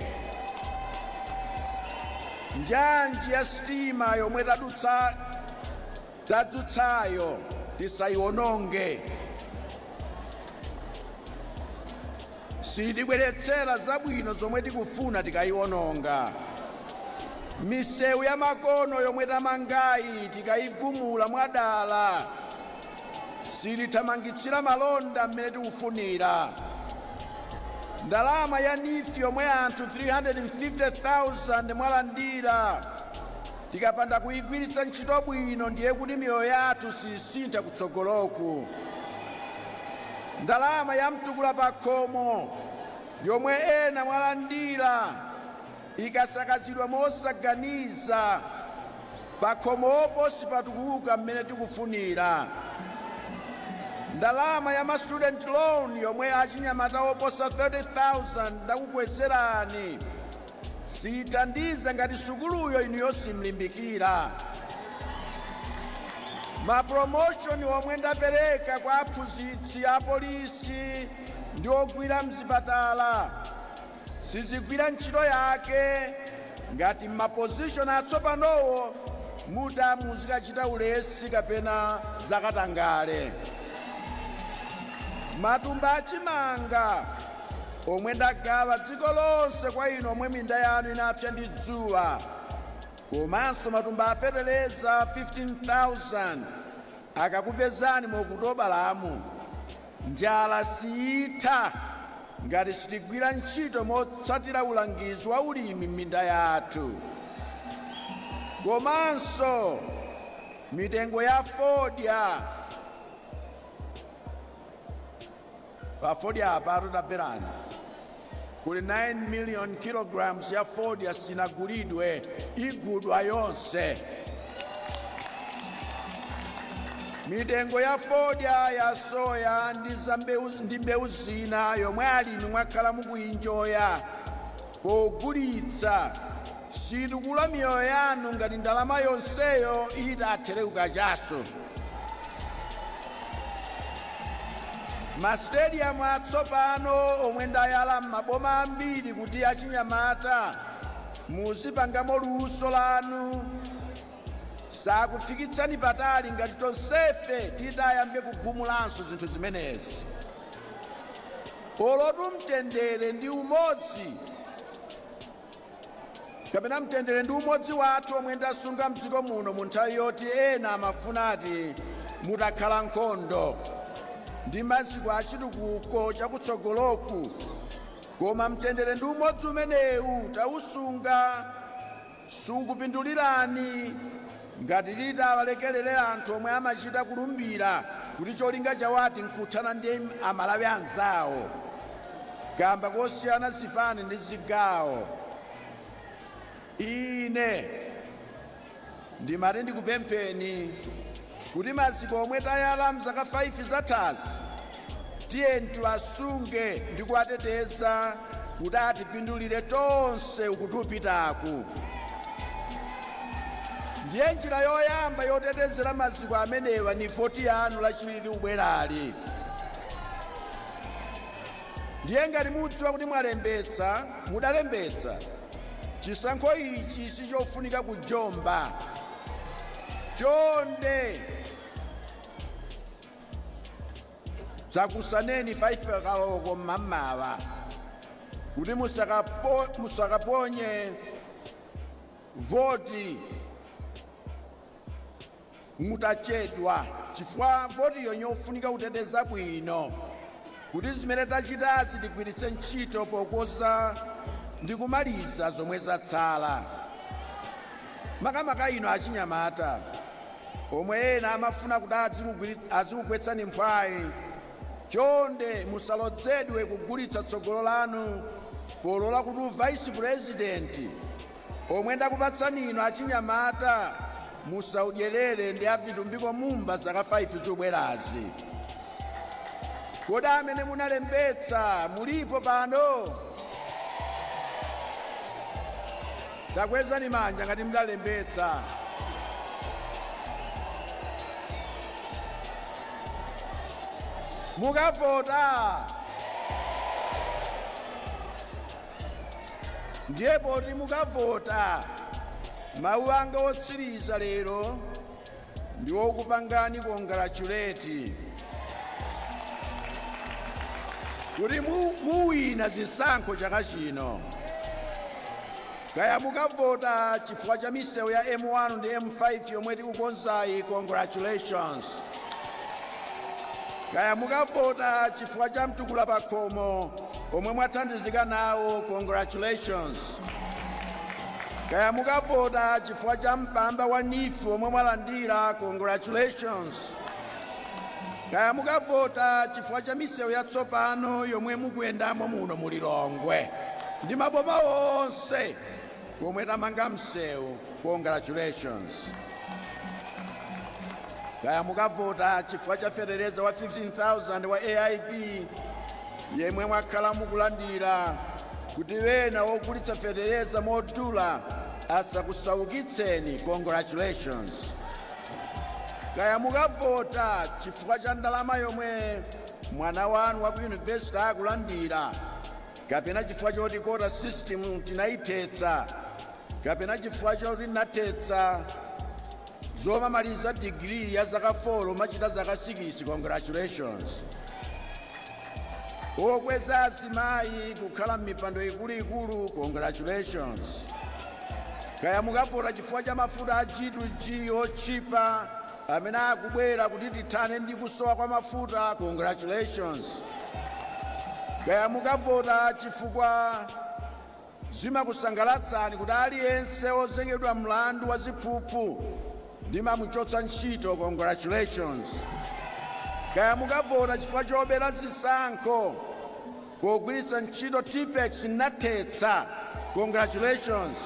Njanji ya sitima yomwe tadzutsayo tisayiwononge. Sitibweretsera zabwino zomwe tikufuna tikayiwononga. Misewu ya makono yomwe tamangayi tikayigumula mwadala, sitithamangitsira malonda mmene tikufunira. Ndalama ya NEEF yomwe anthu 350,000 mwalandira, tikapanda kuyigwiritsa ntchito bwino, ndiye kuti miyoyo yathu sisintha kutsogoloku. Ndalama ya mtukula pakhomo yomwe ena mwalandira, ikasakazidwa mosaganiza, pakhomopo sipatukuka mmene tikufunira. Ndalama ya ma student loan yomwe achinyamata oposa 30,000 ndakukwezerani, sithandiza ngati sukuluyo inuyo simlimbikira. Ma promotion omwe ndapereka kwa aphunzitsi, apolisi ndi ogwira mzipatala sizigwira ntchito yake ngati ma position atsopanowo muzikachita ulesi kapena zakatangale. Matumba achimanga omwe ndagawa dziko lonse kwa inu omwe minda yanu inapsa ndi dzuwa, komanso matumba afeteleza 15,000 akakupezani mukutobalamu, njala siyitha ngati sitigwira ntchito motsatira ulangizi wa ulimi m'minda yathu. Komanso mitengo ya fodya, pa fodya apa tamverani, kuli 9 million kilograms ya fodya sinagulidwe, igudwa yonse. Mitengo ya fodya, ya soya ndi za mbewu, ndi mbewu zina yomwe alimi mwakhala mukuyinjoya pogulitsa, situkula miyoyo yanu ngati ndalama yonseyo itathere kukachaso. Masitediyamu atsopano omwe ndayala m'maboma ambiri kuti achinyamata muzipangamo luso lanu sakufikitsani patali ngati tonsefe titayambe kugumulanso zinthu zimenezi. Olotu mtendere ndi umodzi, kapena mtendere ndi umodzi wathu omwe ndasunga mdziko muno mu nthawi yoti ena amafuna ati mutakhala nkhondo, ndi maziko achitukuko chakutsogoloku. Koma mtendere ndi umodzi umenewu tausunga sukupindulirani ngati titawalekerere anthu omwe amachita kulumbira kuti cholinga chawo ati nkuthana ndi Amalawi anzawo kamba kosiyana zipani ndi zigawo. Ine ndimati ndikupempheni kuti maziko omwe tayala mzaka 5 zathazi tiyeni tiwasunge ndi kuwateteza kuti atipindulire tonse ukutupitaku. Ndiye njira yoyamba yotetezera maziko amenewa ni voti yanu Lachiwiri likubwerali. Ndiye ngati mudziwa kuti mwalembetsa, mudalembetsa, chisankho ichi sichofunika kujomba. Chonde dzakusaneni 5 koloko mmamawa kuti musakaponye voti mutachedwa, chifukwa votiyo nyofunika kuteteza bwino kuti zimene tachitazi tigwiritse ntchito pokoza ndi kumaliza zomwe zatsala. Makamaka ino achinyamata omwe ena amafuna kuti azikugwetsani mphwayi, chonde musalodzedwe kugulitsa tsogolo lanu polola kuti vice president omwe ndakupatsani ino achinyamata musaudyerere ndi a Vitumbiko Mumba zaka 5 zobwerazi. Kodi amene munalembetsa mulipo pano? Takwezani manja ngati mudalembetsa. Mukavota? Ndiye poti mukavota, mawu anga otsiriza lero ndi wokupangani congratulate kuti muwina zisankho chaka chino. Kaya mukavota chifukwa cha misewu ya M1 ndi M5 yomwe tikukonzayi, congratulations. Kaya mukavota chifukwa cha mtukula pakhomo omwe mwathandizika nawo, congratulations. Kaya mukavota chifukwa cha mpamba wa NEEF omwe mwalandira, congratulations. Kaya mukavota chifukwa cha misewu yatsopano yomwe mukuyendamo muno mu Lilongwe ndi maboma onse komwe tamanga msewu, congratulations. Kaya mukavota chifukwa cha fetereza wa 15,000 wa AIP yemwe mwakhala mukulandira kuti wena wogulitsa fetereza modula asakusaukitseni, congratulations. Kaya mukavota chifukwa cha ndalama yomwe mwana wanu wa ku yunivesiti akulandira, kapena chifukwa choti quota system tinayithetsa, kapena chifukwa choti tinathetsa zomamaliza digiri ya zaka 4 machita zaka 6, congratulations. Okweza azimayi kukhala m'mipando ikuluikulu, congratulations. Kaya mukavota chifukwa cha mafuta a G2G otchipa amene akubwera kuti tithane ndi kusowa kwa mafuta, congratulations. Kaya mukavota chifukwa zimakusangalatsani kuti aliyense ozengedwa mlandu wa ziphuphu ndimamuchotsa ntchito, congratulations. Kaya mukavota chifukwa chobera zisankho pogwiritsa ntchito Tipp-Ex nathetsa, congratulations.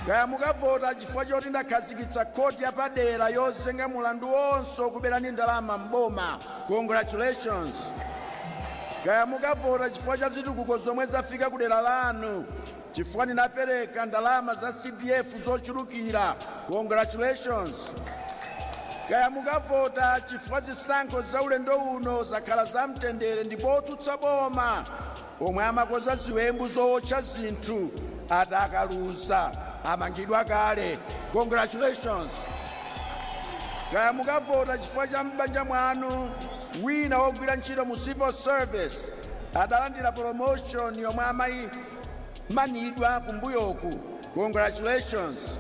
Kaya mukavota chifukwa choti ndakhazikitsa khoti yapadera yozenga mulandu wonse okuberani ndalama mboma, congratulations. Kaya mukavota chifukwa cha zitukuko zomwe zafika kudera lanu chifukwa ndinapereka ndalama za CDF zochulukira, congratulations. Kaya mukavota chifukwa zisankho za ulendo uno zakhala zamtendere ndipo otsutsa boma omwe amakoza ziwembu zootcha zinthu atakaluza amangidwa kale, congratulations. Kaya mukavota chifukwa cha m'banja mwanu wina wogwira ntchito mu civil service adalandira promotion yomwe amayimanidwa kumbuyoku, congratulations.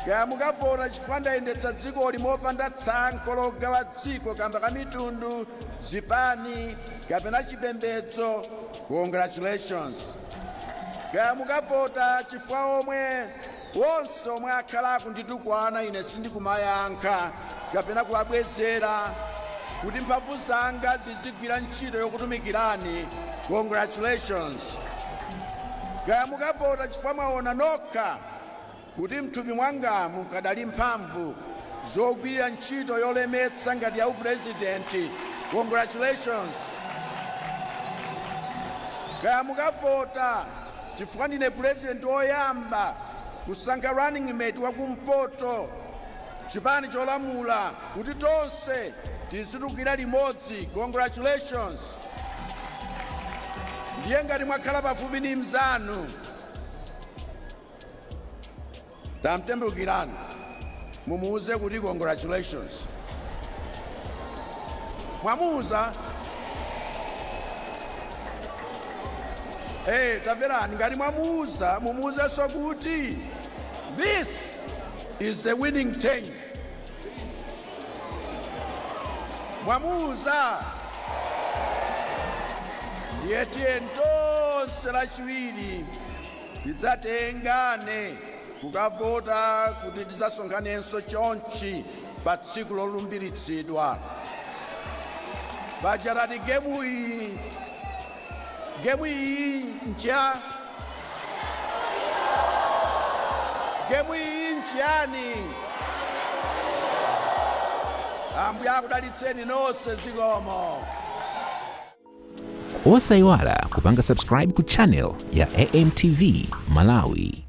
Kaya mukavota chifukwa ndayendetsa dzikoli mopanda tsankho logawa dziko kamba ka mitundu, zipani kapena chipembedzo, congratulations. Kaya mukavota chifukwa omwe wonse omwe akhala akunditukwana ine sindikumayankha kapena kuwabwezera kuti mphamvu zanga zizigwira ntchito yokutumikirani, congratulations. Kaya mukavota chifukwa mwaona nokha kuti mthupi mwangamu kadali mphamvu zogwirira ntchito yolemetsa ngati ya upurezidenti, congratulations. Kaya mukavota chifukwa ndine purezidenti woyamba kusankha running mate wakumpoto, chipani cholamula, kuti tonse tizitukira limodzi, congratulations. Ndiye ngati mwakhala pafupi ndi mzanu, tamtembukirani, mumuuze kuti congratulations. Mwamuuza? Tamverani, ngati mwamuuza, mumuuzenso kuti this is the winning team. Mwamuuza? Ndiye tiyeni tonse Lachiwiri tidzatengane kukavota kuti tidzasonkhanenso chonchi pa tsiku lolumbiritsidwa. Paja tati gemu iyi, gemu iyi ncha gemu iyi nchiyani? Ambuye akudalitseni nonse, zikomo. Osayiwala kupanga subscribe ku channel ya AMTV Malawi.